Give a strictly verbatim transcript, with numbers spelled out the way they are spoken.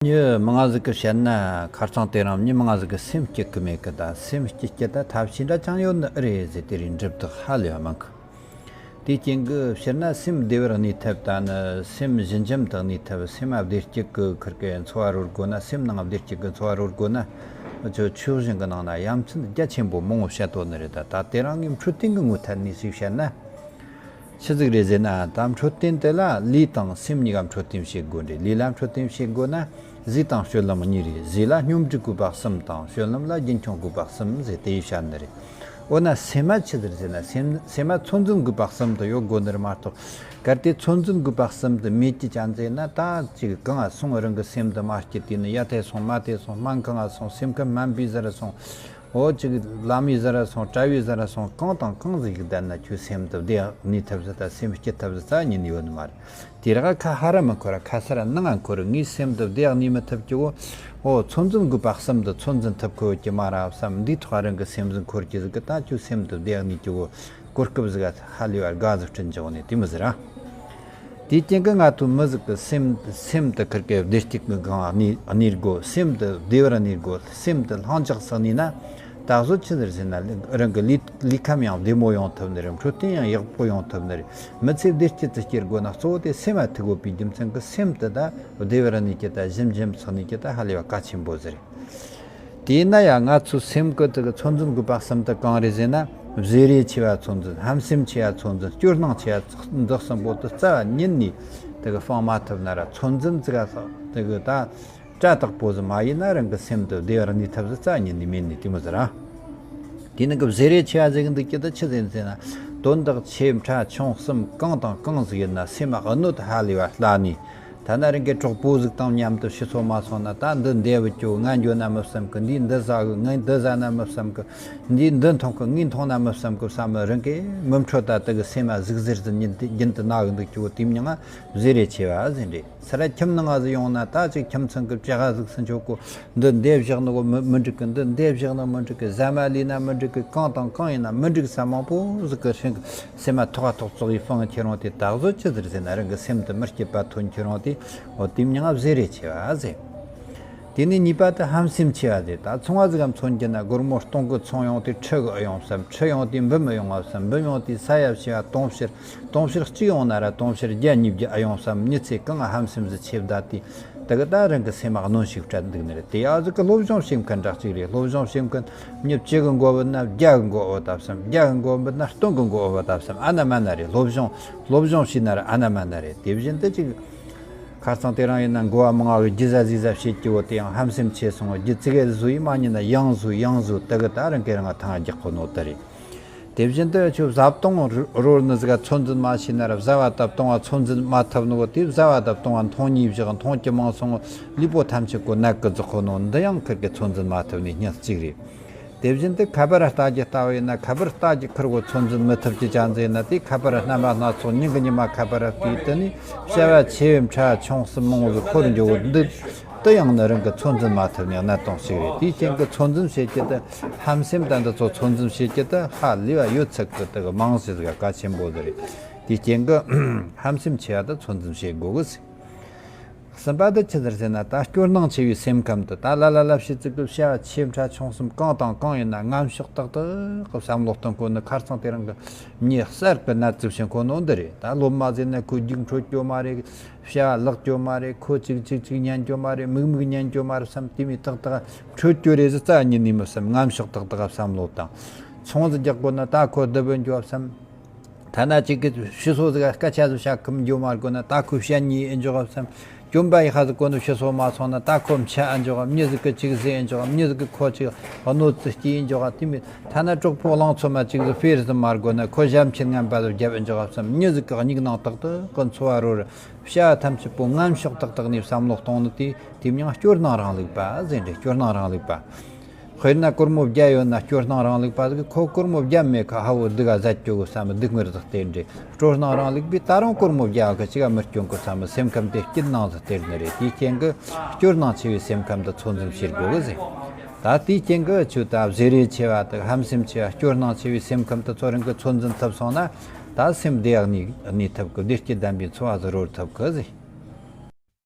མྱི་མང་ང་ཟིག་གིས་བཤད་ན། ཁ་རྩང་དེ་རིང་མྱི་མང་ང་ཟིག་གིས་སེམས་སྐྱིད་གི་མེད་གི། ད་སེམས་སྐྱིད་སྐྱིད་ད་ཐབས་ཤེས་འདྲ་ཅང་ཡོད་ནི་ཨེ་རེད་ཟེར། དེ་རིགས་འགྲེལ་བརྡ་ཧ་ལས་པ་མང་གི། དེའི་རྐྱེན་གྱིས་བཤད་ན། སེམས་བདེ་བར་གནས་ཐབས་ད་ནི། སེམས་ཞི་འཇམ་དུ་གནས་ཐབས། སེམས་བདེ་སྐྱིད་གི་ཁུར་གི་འཚོ་བ་རོལ་དགོས་ན། སེམས་ནང་བདེ་སྐྱིད་གི་འཚོ་བ་རོལ་དགོས་ན། ཆོས་ཆོས་བཞིན་གི་ནང་ན་ཡ་མཚན་རྒྱ་ཆེན་པོ་མང་བོ་བཤད་དོ་ནི་རེད། ད་ད་དེ་རིང་ངས་འཕྲོད་བསྟེན་གི་ངོས་ཐད་ནས་ཞིག་བཤད་ན། ཆི་ཟིག་རེད་ཟེར་ན། ད་འཕྲོད་བསྟེན་དེ་ལ་ལུས་དང་སེམས་གཉིས་ཀ་འཕྲོད་བསྟེན་བྱེད་དགོས་རེད། ལུས་ལ་འཕྲོད་བསྟེན་བྱེད་དགོས་ན། ཟས་དང་སྤྱོད་ལམ་གཉིས་རེད། ཟས་ལ་སྙོམས་སྒྲིག་དགོས་པ་གསུམ་དང་། སྤྱོད་ལམ་ལ་རྒྱུན་འཁྱོངས་དགོས་པ་གསུམ་ཟེར་དེ་ཡི་བཤད་ནི་རེད། འོ་ན་སེམས་མ་ཆི་ཟིག་རེད་ཟེར་ན། སེམས་སེམས་མ་ཚོད་འཛིན་དགོས་པ་གསུམ་དུ་ཡོད་དགོས་ནི་རེད་མ་གཏོགས། གལ་ཏེ་ཚོད་འཛིན་དགོས་པ་གསུམ་དུ་མེད་ཀྱི་ཅན་ཟེར་ན། ད་ཅིག་གང་ང་སོང་། རང་གི་སེམས་དེ་མ་སྐྱིད་དུས་ནི་ཡར་ཐལ་སོང་མར་ཐལ་སོང་། སྨན་ཁང་ང་སོང་། སེམས་ཁམས་སྨན་པའི་ཟུར་སོང་། འོ་ཅིག་ལམ་མི་ཟུར་སོང་། གྲྭ་བའི་ཟུར་སོང་། གང་དང་གང་ཟིག་ཡིན་ན་ཁྱོད་སེམས་དེ་བདེ་གནས་ཐབས་ཟིག་ད་སེམས་སྐྱིད་ཐབས་ཟིག་རྩ་ཉིད་ནས་ཡོད་ནི་མ་རེད། དེ་ར་ཁ་ཧ་ར་མི་འཁོར་ར། ཁ་ས་ར་ནང་ང་འཁོར་ར། ངའི་སེམས་དེ་བདེ་གནས་མི་ཐུབ་ཀྱི་བོ། འོ་ཚོད་འཛིན་དགོས་པ་གསུམ་དེ་ཚོད་འཛིན་ཐུབ་ཁོ་ཡོད་ཀྱི་མ་ར་བསམ། འདིའི་ཐོག་རང་གི་སེམས་འཛིན་འཁོར་གྱི་ཟིག་གི། ད་ཁྱོད་སེམས་དེ་བདེ་གནས་ཀྱི་བོ། གོ་སྐབས་ཟིག་ཧ་ལས་པ་དགའ་ཟིག་བསྐྲུན་བྱུང་ནས་དེ་མོ་ཟིག་ར། དེའི་རྐྱེན་གྱིས་ང་ཚོ་མི་ཟིག་གི་སེམས་སེམས་དེ་ཁུར་གི་བདེ་སྐྱིད་གི་སྒང་གནས་གནས་དགོས། སེམས་དེ་བདེ་བར་གནས་དགོས། སེམས་དེ་ལྷིང་འཇགས་སུ་གནས་ན། ད་གཟོད་ཆི་ཟིག་རེད་ཟེར་ན། རང་གི་ལུས་ལུས་ཁམས་ཡང་བདེ་མོ་ཡོང་ཐུབ་ནི་རེད། འཕྲོད་བསྟེན་ཡང་ཡག་པོ་ཡོང་ཐུབ་ནི་རེད། མི་ཚེ་བདེ་སྐྱིད་དུ་སྐྱེལ་དགོས་ན་གཙོ་བོ་དེ་སེམས་མ་ཐུག་དགོས་པའི་རྒྱུ་མཚན་གྱིས། སེམས་དེ་ད་བདེ་བར་གནས་ཀྱི་ད་ཞི་འཇམ་སུ་གནས་ཀྱི་ད་ཧ་ལས་པ་གལ་ཆེན་པོ་ཟིག་རེད། དེས་ན་ཡང་ང་ཚོའི་སེམས་ཀྱི་དེ་གི་ཚོད་འཛིན་དགོས་པ་གསུམ་དེ་གང་རེད་ཟེར་ན། བཟེ་རེ་ཆེ་བ་ཚོད་འཛིན། ཧམ་སེམས་ཆེ་བ་ཚོད་འཛིན། སྐྱོ་སྣང་ཆེ་བ། འདི་གསུམ་པོ་དེ་རྩ་བ་ཉིད་ནས་དེ་གི་སྤང་མ་ཐུབ་ན་ར། ཚོད་འཛིན་ཙི་ག་དེ་གི་ད་གྲ་དག་པོ་ཟིག་མ་ཡིན་ན། རང་གི་སེམས་དེ་བདེ་བར་གནས་ཐབས་ཟིག་རྩ་བ་ཉིད་ནས་མེད་ནི་དེ་མོ་ཟིག་ར། དེ་ནི་གི་བཟེ་རེ་ཆེ་བ་ཟེར་གི་འདུག་ཀྱི་དེ་ཆི་ཟིག་ཟེར་ན། དོན་དག་ཆེ་ཕྲ་ཆུང་གསུམ་གང་དང་གང་ཟིག་ཡིན་ན། སེམས་མ་གནོད་ཧ་ལས་པ་སླ་ནི། ཐ་ན་རང་གི་གྲོགས་པོ་ཟིག་དང་མཉམ་དུ་ཕྱི་སོ་མ་སོང་ན། ད་འདི་འདེབས་གི་ང་འགྱོ་ན་མི་བསམ་གི། འདིས་འདི་ཟ་གི་ངས་འདི་ཟ་ན་མི་བསམ་གི། འདིས་འདི་འཐུང་གི་ངས་འཐུང་ན་མི་བསམ་གི་བསམ། རང་གི་མི་འཕྲོད་ད་དེ་གི་སེམས་མ་ཟིག་ཟེར་ཟིག་ཉིན་དེ་རྒྱུན་དུ་ན་གི་འདུག་ཀྱི་བོ། དེ་མྱིང་ང་བཟེ་རེ་ཆེ་བ་ཟེར་རེད། ས་ར་ཁྱིམ་ནང་ང་ཟིག་ཡོང་ན། ད་ཅིག་ཁྱིམ་ཚང་གི་བྱ་བ་ཟིག་སུ་འཆོག་གོ། འདི་འདེབས་བཞག་ནི་གོ་མི་མི་འགྲིག་གི། འདི་འདེབས་བཞག་ནི་མི་འགྲིག་གི། ཟ་མ་ལས་ན་མི་འགྲིག་གི། གང་དང་གང་ཡིན་ན་མི་འགྲིག་ས་མང་པོ་ཟིག་གི་ཧྲིང་སེམས་མ་ཐོག་ཐོག་ཙོག་ཡི་སྤང་ཁྱེར་འོང་དེ། ད་གཟོད་ཆི་ཟིག་རེད་ཟེར་ན། རང་གི་སེམས་དེ་མི་སྐྱིད་པ་ཐོན་ཁྱེར་འོང་དེ། འོ་དེ་མྱིང་ང་བཟེ་རེ་ཆེ་བ་ཟེར། དེ་ནས་གཉིས་པ་དེ་ཧམ་སེམས་ཆེ་བ་ཟེར། ད་ཚོང་བ་ཟིག་ག་མཚོན་རྒྱུ་ན། སྒོར་མོ་སྟོང་གི་ཚོང་ཡོང་དུས་ཁྲི་གི་ཨེ་ཡོང་བསམ། ཁྲི་ཡོང་དུས་འབུམ་ཨེ་ཡོང་བ་བསམ། འབུམ་ཡོང་དུས་ས་ཡ་བྱེ་བ་དུང་ཕྱུར། དུང་ཕྱུར་གཅིག་ཡོང་ན་ར་དུང་ཕྱུར་བརྒྱ་ཉིས་བརྒྱ་ཨེ་ཡོང་བསམ། མྱི་ཚེ་གང་ང་ཧམ་སེམས་ཟིག་ཆེ་བསྡད་དུས། དེ་གི་ད་རང་གི་སེམས་མ་གནོན་ཤུགས་སྤྲད་འདུག་ནི་རེད། དེ་ཡ་ཟིག་གི་སློབ་སྦྱོང་བྱེད་མཁན་འདྲ་གཅིག་རེད། སློབ་སྦྱོང་བྱེད་མཁན། མྱི་བཅུ་གི་མགོ་བུད་ན་བརྒྱ་གི་མགོ་བུད་ད་བསམ། བརྒྱ་གི་མགོ་བུད་ན་སྟོང་གི་མགོ་བུད་ད་བསམ། ཨ་ན་མ་ན་རེད། སློབ་སྦྱོང་སློབ་སྦྱོང་བྱས་ན་ར་ཨ་ན་མ་ན་རེད། དེ་བཞིན་དུ་ཅིག་ཁ་རྩང་དེ་རིང་ཡིན་ན་འགོ་བ་མང་བ་གིས་རྒྱུ་ཟ་ཟིག་ཟ་བྱེད་ཀྱི་བོ། དེ་ཡང་ཧམ་སེམས་ཆེ་སོང་བ། རྒྱུ་ཙི་གེ་ཟོས་ཡི་མ་ཉན་ན་ཡང་ཟོས་ཡང་ཟོས། དེ་གི་ད་རང་གི་རང་ང་ཐང་རྒྱག་གོ་ནོ་དེ་རེད། དེ་བཞིན་དུ་ཁྱོད་བཟའ་བཏུང་རོལ་ནི་ཟིག་ག་ཚོད་འཛིན་མ་བྱས་ན་ར། བཟའ་བ་དང་བཏུང་བ་ཚོད་འཛིན་མ་ཐུབ་ནོ་བོ། དེ་བཟའ་བ་དང་བཏུང་བ་འཐུང་ཉེས་བཞག་འཐུང་རྒྱུ་མང་སོང་། ལུས་པོ་ཐམས་ཅད་ཀོ་ནད་གིས་རྫོགས་གོ་ནོ། འདི་ཡང་ཁུར་གི་ཚོད་འཛིན་མ་ཐུབ་ནི་ཉག་གཅིག་རེད། དེ་བཞིན་དུ་ཁ་པར་ལྟ་རྒྱུ་ལྟ་བུ་ཡིན་ན། ཁ་པར་ལྟ་རྒྱུ་ཁུར་གོ་ཚོད་འཛིན་མི་ཐུབ་ཀྱི་ཅན་ཟིག་ཡིན་ན། དེ་ཁ་པར་རྣམ་པ་སྣ་ཚོགས་ཉིན་གི་ཉི་མ་ཁ་པར་བལྟས། དེ་ནས་བྱ་བ་ཆེ་ཕྲ་ཆུང་གསུམ་མང་བོ་ཟིག་འཁོར་འགྱོ་གི་འདུག། དེ་ཡང་ནི་རང་གི་ཚོད་འཛིན་མ་ཐུབ་ནི་གནད་དོན་ཞིག་རེད། དེའི་རྐྱེན་གྱིས་ཚོད་འཛིན་བྱེད་རྒྱུ་དེ། ཧམ་སེམས་དང་འདི་ཚོ་ཚོད་འཛིན་བྱེད་རྒྱུ་དེ་ཧ་ལས་པ་ཡོད་ཚད་གི་དེ་གི་རྨང་གཞི་ཟིག་གལ་ཆེན་པོ་ཟིག་རེད། དེའི་རྐྱེན་གྱིས་ཧམ་སེམས་ཆེ་བ་དེ་ཚོད་འཛིན་བྱེད་དགོས་གི་ཟེར། གསུམ་པ་དེ་ཆི་ཟིག་རེད་ཟེར་ན། ད་སྐྱོ་སྣང་ཆེ་བའི་སེམས་ཁམས་དེ། ད་ལ་ལ་ལ་བྱེད་ཙི་གི་བྱ་བ་ཆེ་ཕྲ་ཆུང་གསུམ་གང་དང་གང་ཡིན་ན་ངན་ཕྱོགས་ཏག་ཏག་གི་བསམ་བློ་གཏོང་གོ་ནི། ཁ་རྩང་དེ་རིང་གི་མྱི་གསར་གི་ནད་ཙིག་བྱེད་གོ་ནོ་འདི་རེད། ད་སློབ་མ་ཟེར་ན་ཁོ་རྒྱུགས་འཕྲོད་རྒྱུ་མ་རེད། བྱ་བ་ལག་རྒྱུ་མ་རེད། ཁོ་ཅིག་ཅིག་ཅིག་ཉན་རྒྱུ་མ་རེད། མིག་མིག་ཉན་རྒྱུ་མ་རེད་བསམ། དེ་མོ་ཏག་ཏག་འཕྲོད་རྒྱུ་རེད་ཟེར་རྩ་ཉིད་ནས་མི་བསམ། ངན་ཕྱོགས་ཏག་ཏག་བསམ་བློ་བཏང་། ཚོང་ཟིག་རྒྱག་དགོས་ན་ད་ཁོ་བསྡུ་བུད་འགྱོ་བསམ། ཐ་ན་ཅིག་གི་ཕྱི་སོ་ཟིག་ག་སྐད་ཆ་ཟིག་བཤད་ཁུམ་འགྱོ་མ་དགོས་ན་ད་ཁོ་བཤད་ཉེས་ཨེ་འཇོག་བསམ། གྱོན་པ་ཡག་པ་ཟིག་གོན་ནས་ཕྱི་སོ་མ་སོང་ན་ད་ཁོ་འཕྱ་ཨེ་འཇོག། མྱི་ཟིག་གིས་ཅིག་ཟེར་ཨེ་འཇོག། མྱི་ཟིག་གིས་ཁོ་ཅིག་གནོད་འཚེ་སྐྱེལ་ཨེ་འཇོག། དེ་མོ་ཐ་ན་གྲོགས་པོ་གླང་ཚོ་མ་ཅིག་ཟིག་ཕེར་ཟིག་མ་དགོས་ན་ཁོ་ཞབས་མཆན་ངན་པ་ཟིག་བརྒྱབ་ཨེ་འཇོག་བསམ། མྱི་ཟིག་གི་སྙིང་ནང་ཏག་ཏག་གི་འཚོ་བ་རོལ། བྱ་བ་ཐམས་ཅད་པོ་ངན་ཕྱོགས་ཏག་ཏག་ནས་བསམ་བློ་གཏོང་ནི་དེ། དེ་མྱིང་སྐྱོ་སྣང་རིང་ལུགས་པ་ཟེར་རེད། སྐྱོ་སྣང་རིང་ལུགས་པ། དཔེར་ན་སྒོར་མོ་བརྒྱ་ཡོད་ན་སྐྱོ་སྣང་རིང་ལུགས་པ་ཟིག་གིས་ཁོ་སྒོར་མོ་བརྒྱ་མེད་ཁ་ཧ་བོ་སྡུག་ག་ཟ་སྐྱོ་གི་བསམ། སྡུག་བསྔལ་ཟིག་སྟེར་རེད། སྤྲོ་སྣང་རིང་ལུགས་པས་ད་རུང་སྒོར་མོ་བརྒྱ་གི་ཅིག་ག་མི་སྐྱོན་གི་བསམ། སེམས་ཁམས་དེ་སྐྱིད་སྣང་ཟིག་སྟེར་ནི་རེད། དེའི་རྐྱེན་གྱིས་སྐྱོ་སྣང་ཆེ་བའི་སེམས་ཁམས་དེ་ཚོད་འཛིན་བྱེད་དགོས་གི་ཟེར། ད་དེའི་རྐྱེན་གྱིས་ཁྱོད་ད་བཟེ་རེ་ཆེ་བ་དེ། ཧམ་སེམས་ཆེ་བ། སྐྱོ་སྣང་ཆེ་བའི་སེམས་ཁམས་དེ་ཚོ་རང་གིས་ཚོད་འཛིན་ཐུབ་སོང་ན། ད་སེམས་བདེ་བ་གནས་གནས་ཐུབ་གི། བདེ་སྐྱིད་ལྡན་པའི་འཚོ་བ་ཟིག་རོལ་ཐུབ་གི་ཟེར།